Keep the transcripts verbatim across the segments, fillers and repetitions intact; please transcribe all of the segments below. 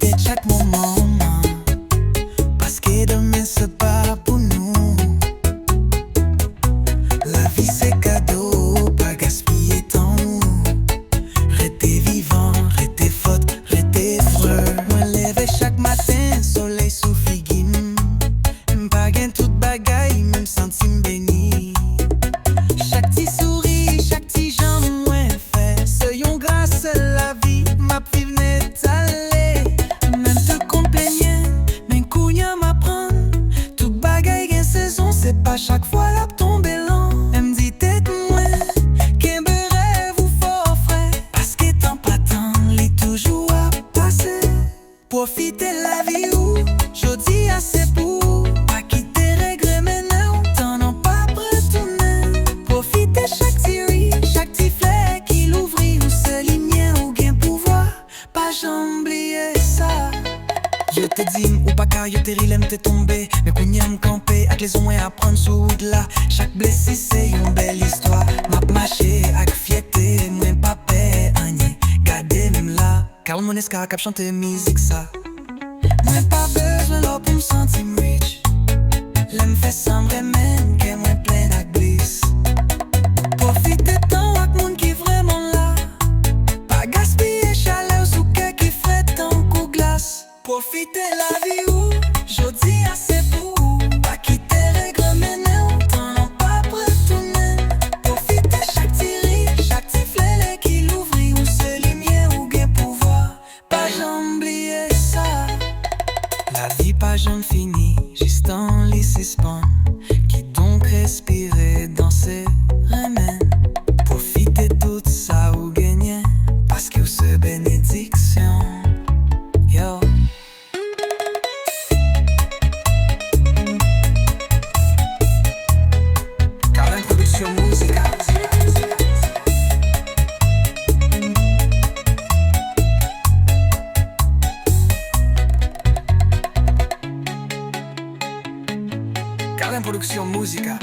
Pwofite chak moman, paske demen se pa pou nou. Lavi se kado, pa gaspiye tan ou. Rete vivan, rete fòt, rete vrè. Mwen leve chak maten, solèy sou figi m. M pa gen tout bagay, men m santi m beni. Chak ti souri, chak ti jan mwen fè, se yon gras lavi m ap viv nèt ale. Mwen te konn plenyen, men kounye a m aprann. Tout bagay gen sezon, se pa chak fwa l ap tonbe lan. Men m di tèt mwen, kenbe rèv ou fò frè, paske tan pa tann, li toujou ap pase. Pwofite lavi ou, jodi a se pou ou. Pa kite regrè mennen w, tan an p ap retounen. Pwofite chak ti ri, chak ti flè ki louvri, ou se limyè, ou gen pouvwa. Pa janm bliye sa. Yo te di m ou pa ka, yo te ri lè m te tonbe. Men kounye a m kanpe, ak lezon mwen aprann sou wout la. Chak blesi se yon bèl istwa. M ap mache ak fyète, mwen pa pè anyen. Gade m la. Carl Monesca k ap chante mizik sa. Mwen pa bezwen lò pou m santi m rich. Lè m fè sa m renmen, kè mwen plen ak blis. Pwofite tan w ak moun ki vrèman la. Pa gaspiye chalè w sou kè ki frèt tankou glas. Pwofite lavi ou, jodi a se pou ou. Pa kite regrè mennen w, tan an p ap retounen. Pwofite chak ti ri, chak ti flè ki louvri, ou se limyè, ou gen pouvwa. Pa janm bliye sa. Lavi pa janm fini, jis tan li sispann. Kidonk respire, danse, renmen. Pwofite tout sa ou genyen, paske ou se benediksyon. Yo. Kalen Production Musical. Kalen Production Musical.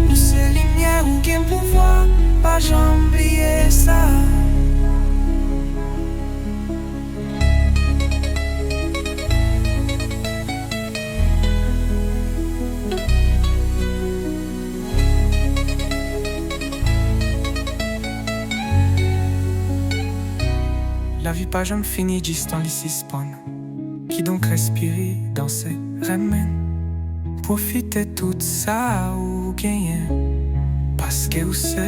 Nou se limyè, ou gen pouvwa, pa janm bliye sa. Lavi pa janm fini, jis tan li sispann. Kidonk respire, danse, renmen. Pwofite tout sa ou genyen, paske ou se